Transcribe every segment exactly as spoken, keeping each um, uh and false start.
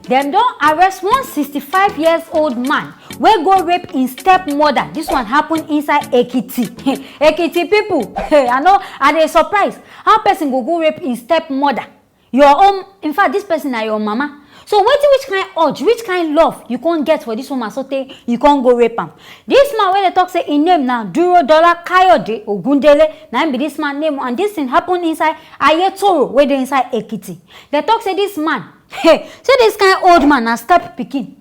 Dem don arrest one sixty-five years old man wey go rape im stepmother. This one happen inside Ekiti. Ekiti people, I know, I dey surprise how person go go rape im stepmother. Your own, in fact, this person na your mama. So wetin, which kind urge, which kind love you come get for this woman so tey you come go rape am? This man wey dey talk say im name na Durodola Kayode Ogundele, na im be this man name, and this thing happen inside Ayetoro wey dey inside Ekiti. Dem talk say this man, hey, say this kind old man na step pikin.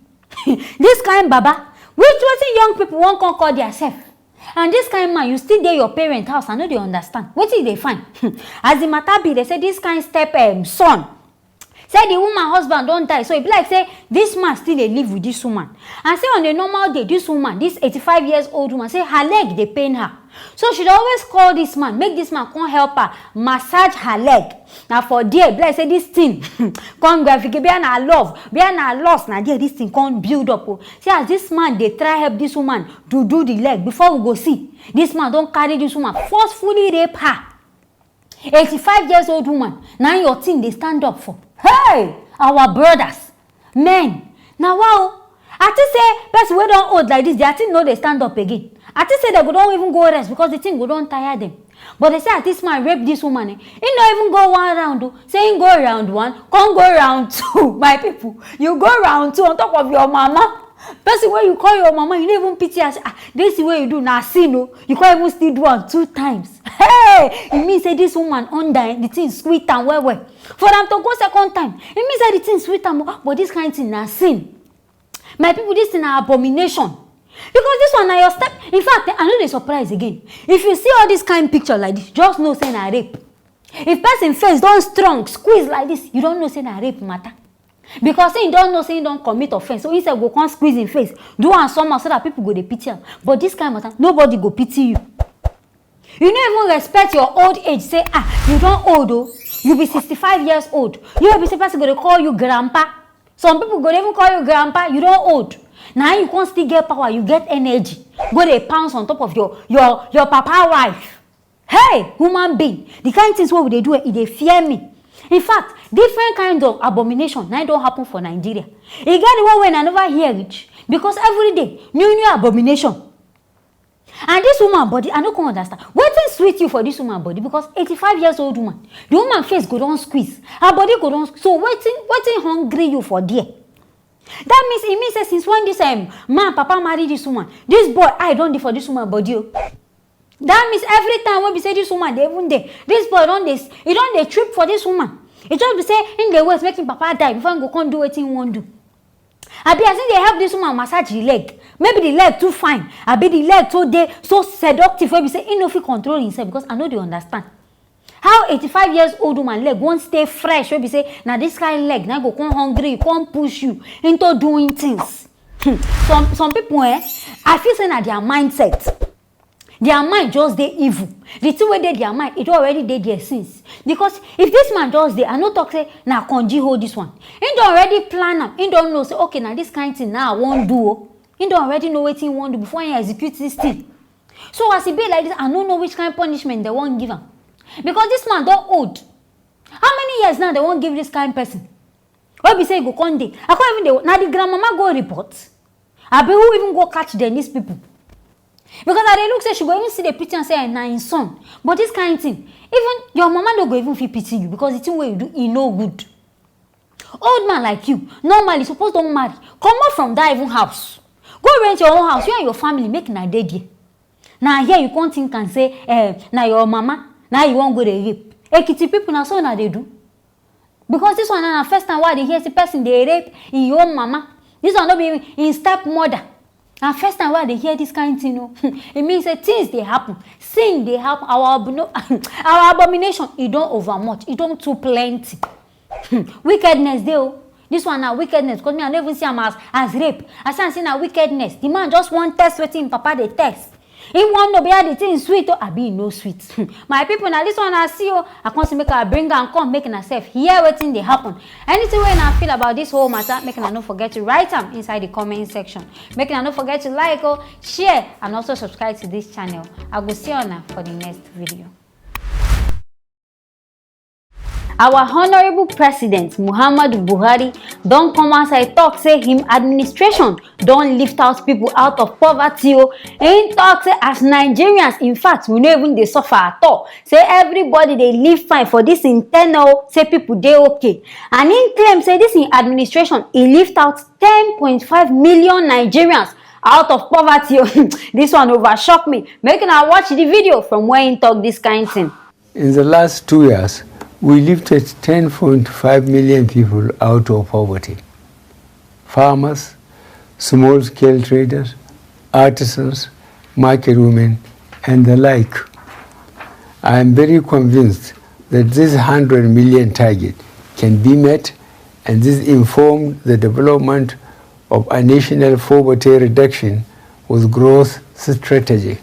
This kind baba, which, wetin young people wan come call their self? And this kind man, you still dey your parent house, I no dey understand. Wetin you dey find? As the matter be, dem say this kind step, um, son, say the woman husband don die, so e be like say this man still dey live with this woman. And say on a normal day, this woman, this eighty-five years old woman, say her leg dey pain her. So she dey always call this man, make this man come help her massage her leg. Na for there, be like say this thing come gravificate, be na love, be na loss, na there this thing come build up o. See as this man dey try help this woman to do the leg, before we go see, this man don carry this woman, forcefully rape her. Eighty-five years old woman, na your thing dey stand up for. Hey, our brothers, men, na wa o. I think say person wey don old like this, their thing no dey stand up again. I think say dem go don even go rest because the thing go don tire them. But dem say as this man rape this woman, eh, he no even go one round o. Say he go round one, come go round two. My people, you go round two on top of your mama. Person wey you call your mama, you no even pity her. Say, ah, this thing wey you do na sin o. You come even still do am two times. Hey, e mean say this woman under, eh, the thing sweet am well well. For am to go second time, e mean say the thing sweet am o, but this kind thing na sin. My people, this thing na abomination. Because this one na your step. In fact, eh, I no dey surprise again. If you see all this kind picture like this, just know say na rape. If person face don strong, squeeze like this, you don know say na rape matter. Because he don know say he don commit offence, so he sef go come squeeze him face, do am somehow so that people go dey pity am. But this kind matter, nobody go pity you. You no even respect your old age, say, ah, you don old o. You be sixty-five years old. You be say person go dey call you grandpa. Some people go dey even call you grandpa, you don old. Na you come still get power, you get energy. Go dey pounce on top of your, your, your papa wife. Hey, human being, the kind things wey we dey do, eh, e dey fear me. In fact, different kinds of abomination na im don happen for Nigeria. E get the one wey I never hear reach, because every day, new, new abomination. And this woman body, I no come understand. Wetin sweet you for this woman body? Because eighty-five years old woman, the woman face go don squeeze, her body go don, so wetin, wetin hungry you for there? That means, e mean say since when this, um, man papa marry this woman, this boy eye don dey for this woman body o. That means every time wey be say this woman dey even dey, this boy don dey, e don dey trip for this woman. E just be say im dey wait make im papa die before im go come do wetin im wan do. Abi as im dey help this woman massage the leg, maybe the leg too fine, abi the leg too dey so seductive wey be say im no fit control himself, because I no dey understand how eighty-five years old woman leg wan stay fresh, wey be say na this kind leg na go come hungry, come push you into doing things. Hmm. Some, some people, eh, I feel say na their mindset. Their mind just dey evil. The thing wey dey their mind, e don already dey there since. Because if this man just dey, I no talk say na konji hold this one. He don already plan am. He don know say, okay, na this kind thing now I wan do o. He don already know wetin he wan do before he execute this thing. So as e be like this, I no know which kind punishment dem wan give am. Because this man don old. How many years now dem wan give this kind person? Wey be say e go come dey. I come even dey, na the grandmama go report? Abi who even go catch dem, these people? Because I dey look say she go even still dey pity am say, eh, na im son. But this kind thing, even your mama no go even fit pity you, because the thing wey you do, e no good. Old man like you, normally suppose don marry, comot from that even house. Go rent your own house, you and your family, make una dey there. Na here you come think am say, eh, na your mama, na you wan go dey rape. Ekiti people, na so una dey do. Because this one na first time wey I dey hear say person dey rape im own mama. This one no be im stepmother. Na first time wey I dey hear this kind thing o. E mean say things dey happen, sin dey happen. Our abno-, our abomination, e don overmuch, e don too plenty. Wickedness dey o. This one na wickedness, because me, I no even see am as, as rape. I see am say na wickedness. The man just wan test wetin im papa dey test. He wan know whether the thing sweet o, abi e no sweet. My people, na this one I see o. I come say make I bring am come, make una sef hear wetin dey happen. Anything wey una feel about this whole matter, make una no forget to write am inside the comment section. Make una no forget to like o, share, and also subscribe to this channel. I go see una for the next video. Our honourable president Muhammadu Buhari don come outside talk say him administration don lift out people out of poverty o. Im talk say as Nigerians, in fact, we no even dey suffer at all, say everybody dey live fine for this im tenure o, say people dey okay. And im claim say this im administration, e lift out ten point five million Nigerians out of poverty o. This one over shock me. Make una watch the video from where im talk this kind thing. In the last two years, we lifted ten point five million people out of poverty. Farmers, small scale traders, artisans, market women, and the like. I am very convinced that this hundred million target can be met, and this informed the development of a national poverty reduction with growth strategy.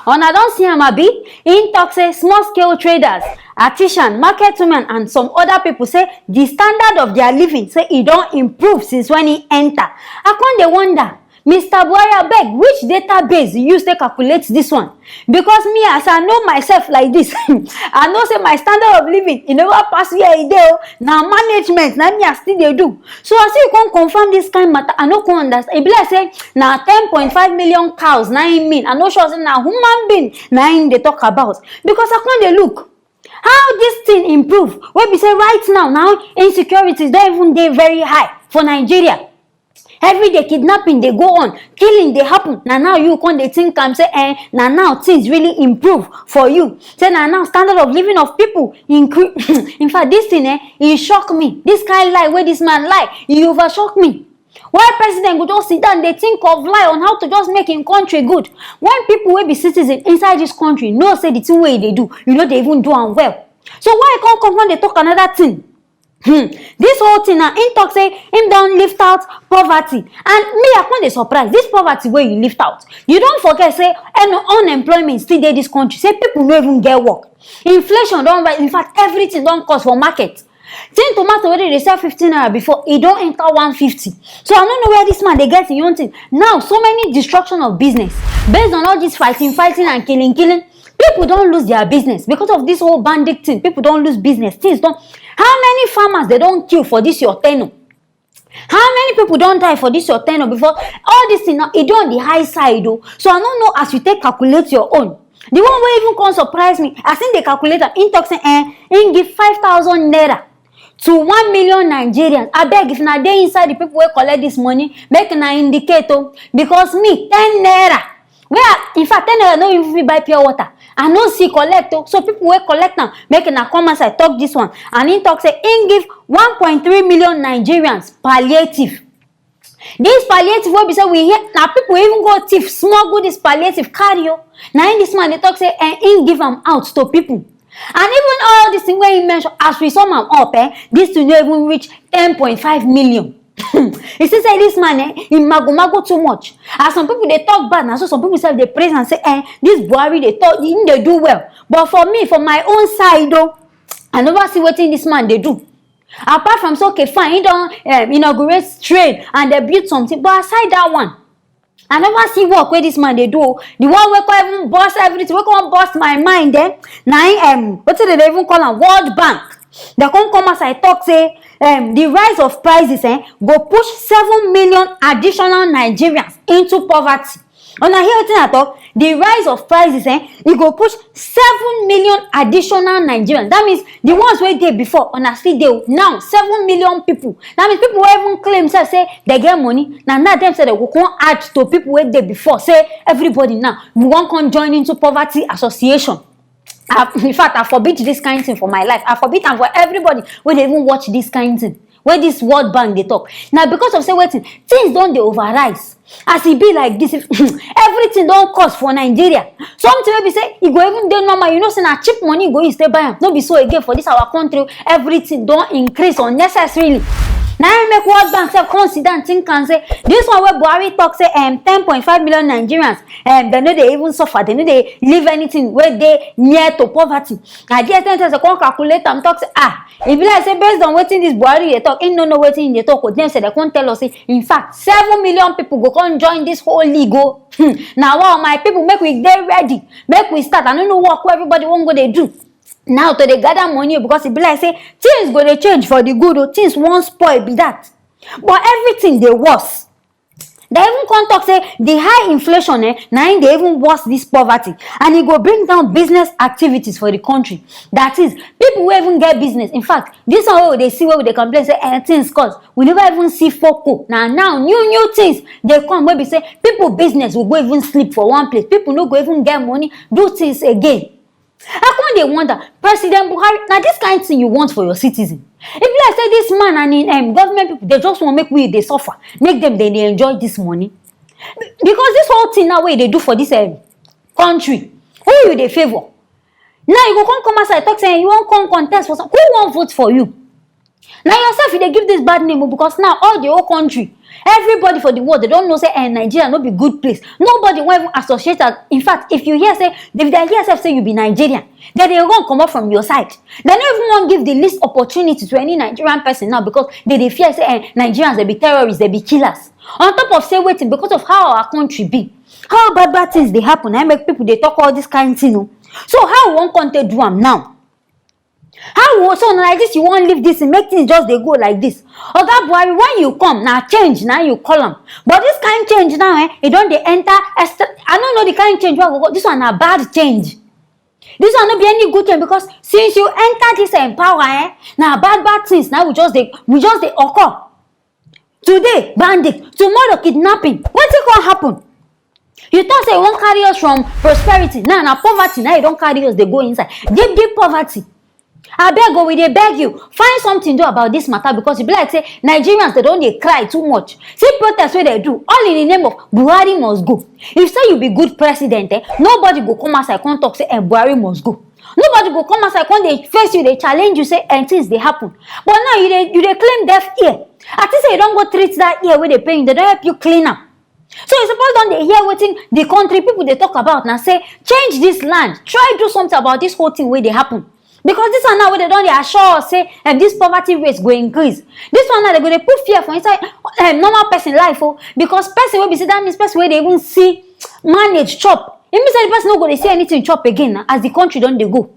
Una don see am, abi? Im talk say small scale traders, artisan, market women, and some other people say the standard of their living, say e don improve since when im enter. I come dey wonder, Mister Buhari, abeg, which database you use take calculate this one? Because me, as I know myself like this, I know say my standard of living, e never pass where e dey o. Na management na me I still dey do. So as you come confirm this kind matter, I no come understand. E be like say na ten point five million cows na im mean. I no sure say na human being na im dey talk about. Because I come dey look how this thing improve, wey be say right now, now insecurity don even dey very high for Nigeria. Every day kidnapping dey go on, killing dey happen. Na now you come dey think am say, eh, na now things really improve for you. Say na now standard of living of people increase. In fact, this thing, eh, e shock me. This kind lie wey this man lie, e over shock me. Why president go just sit down dey think of lie on how to just make im country good, when people wey be citizen inside this country know say the thing wey e dey do, you no dey even do am well? So why e come come come dey talk another thing? Hmm. This whole thing na im talk say im don lift out poverty, and me, I come dey surprise. This poverty wey you lift out, you don forget say un- unemployment still dey this country, say people no even get work, inflation don rise, in fact, everything don cost for market. Tin tomato wey dem dey sell fifty naira before, e don enter one fifty. So I no know where this man dey get im own thing. Now, so many destruction of business based on all this fighting, fighting and killing, killing. People don lose their business because of this whole bandit thing. People don lose business. Things don. How many farmers dem don kill for this your tenure? How many people don die for this your tenure before? All this thing now, e don the high side o. So I no know as you take calculate your own. The one wey even come surprise me, as im dey calculate am, im talk say, eh, im give five thousand naira to one million Nigerians. Abeg, if una dey inside the people wey collect this money, make una indicate o, because me, ten naira, wey I, in fact, ten naira no even fit buy pure water. I no see collect o. So people wey collect am, make una come outside talk this one. And im talk say im give one point three million Nigerians palliative. This palliative wey be say we hear, na people even go thief, smuggle this palliative carry o. Na im this man dey talk say, eh, im give am out to people. And even all this thing wey im mention, as we sum am up, eh, this thing no even reach ten point five million. You see say this man, eh, im mago mago too much. As some people dey talk bad, na so some people sef dey praise am say, eh, this Buhari dey talk, im dey do well. But for me, for my own side o, I never see wetin this man dey do. Apart from say, okay, fine, he don, um, inaugurate train and dem build something, but aside that one, I never see work wey this man dey do o. The one wey come even burst everything, wey come burst my mind, eh, na im, um, wetin dem dey even call am, World Bank. Dem come come outside talk say, um, the rise of prices, eh, go push seven million additional Nigerians into poverty. Una hear wetin I talk? The rise of prices, eh, e go push seven million additional Nigerians. That means the ones wey dey before, una still dey o. Now, seven million people. That means people wey even claim sef say dem get money, na now dem sef dem go come add to people wey dey before. Say everybody now, we wan come join into poverty association. I, in fact, I forbid this kind thing for my life. I forbid am for everybody wey dey even watch this kind thing wey this World Bank dey talk. Na because of say wetin, things don dey over rise. As e be like this, if everything don cost for Nigeria, something wey be say e go even dey normal, you know say na cheap money you go use take buy am. No be so again for this our country. Everything don increase unnecessarily. Na im make World Bank sef come sit down think am say this one wey Buhari talk say, um, ten point five million Nigerians, um, dem no dey even suffer, dem no dey live anything wey dey near to poverty. Na there dem sef come calculate am, talk say, ah, e be like say based on wetin this Buhari dey talk, im no know wetin im dey talk o. Dem sef dem come tell us say, in fact, seven million people go come join this whole league o. Hmm. Na wow, my people, make we dey ready, make we start. I no know work wey everybody wan go dey do. Now to dey gather money o, because e be like say things go dey change for the good o, things wan spoil be that. But everything dey worse. Dem even come talk say the high inflation, eh, na im dey even worse this poverty, and e go bring down business activities for the country. That is, people wey even get business. In fact, this one wey we dey see, wey we dey complain say, eh, things cost, we never even see foco. Na now new new things dey come wey be say people business go go even sleep for one place. People no go even get money do things again. I come dey wonder, President Buhari, na this kind thing you want for your citizen? E be like say this man and im, um, government people, they just wan make we dey suffer, make dem dey dey enjoy this money. Because this whole thing now wey you dey do for this, um, country, who you dey favour? Now you go come come outside talk say you wan come contest for some, who wan vote for you? Na yourself you dey give this bad name o, because now all the whole country, everybody for the world, they don know say, eh, Nigeria no be good place. Nobody wan even associate am. In fact, if you hear say, if dem hear sef say you be Nigerian, dem dey run comot from your side. Dem no even wan give the least opportunity to any Nigerian person now, because dem dey fear say, eh, Nigerians, dem be terrorists, dem be killers. On top of say wetin, because of how our country be, how bad bad things dey happen, na im make people dey talk all this kind thing o. So how we wan come take do am now? How we, so na like this you wan leave this thing, make things just dey go like this? Oga Buhari, when you come, na change na you call am. But this kind change now, eh, e don dey enter extra, I no know the kind change wey go go. This one na bad change. This one no be any good thing, because since you enter this, eh, power, eh, na bad bad things na we just dey, we just dey occur. Today bandit, tomorrow kidnapping. Wetin come happen? You talk say you wan carry us from prosperity, now na poverty, now you don carry us dey go inside deep deep poverty. Abeg o, we dey beg you, find something do about this matter, because e be like say Nigerians, they don dey cry too much. See protest wey dem do, all in the name of Buhari must go. If say you be good president, eh, nobody go come outside come talk say, eh, Buhari must go. Nobody go come outside come dey face you, dey challenge you say, eh, things dey happen. But now you dey, you dey claim deaf ear. I think say you don go treat that ear wey dey pain you, dem don help you clean am. So you suppose don dey hear wetin the country people dey talk about na, say change this land, try do something about this whole thing wey dey happen. Because this one now wey dem don dey assure us say, um, this poverty rate go increase, this one now dem go dey put fear for inside, um, normal person life o. Because person wey be say, that means person wey dey even see manage chop, e mean say the person no go dey see anything chop again na, as the country don dey go.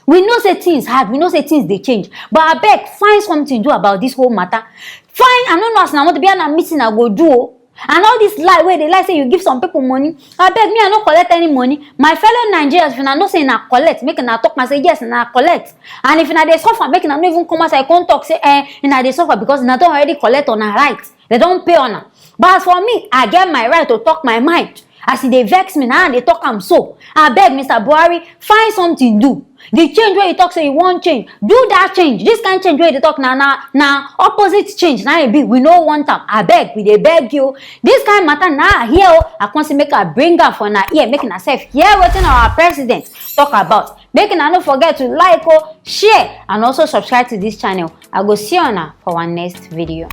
We know say things hard, we know say things dey change, but abeg, find something do about this whole matter. Find, I no know as una want to be, na meeting I go do o. And all this lie wey dey lie say you give some people money, abeg, me I no collect any money. My fellow Nigerians, if una know say una collect, make una talk am say yes, una collect. And if una dey suffer, make una no even come outside come talk say, eh, una dey suffer, because una don already collect una right. Dem don pay una. But as for me, I get my right to talk my mind. As e dey vex me, na I dey talk am so. Abeg, Mister Buhari, find something do. The change wey you talk say you wan change, do that change. This kind change wey you dey talk na, na, na opposite change na e be. We no want am. Abeg, we dey beg you. This kind matter na I hear o, I come say make I bring am for una ear, make una sef hear wetin our president talk about. Make una no forget to like o, share, and also subscribe to this channel. I go see una for our next video.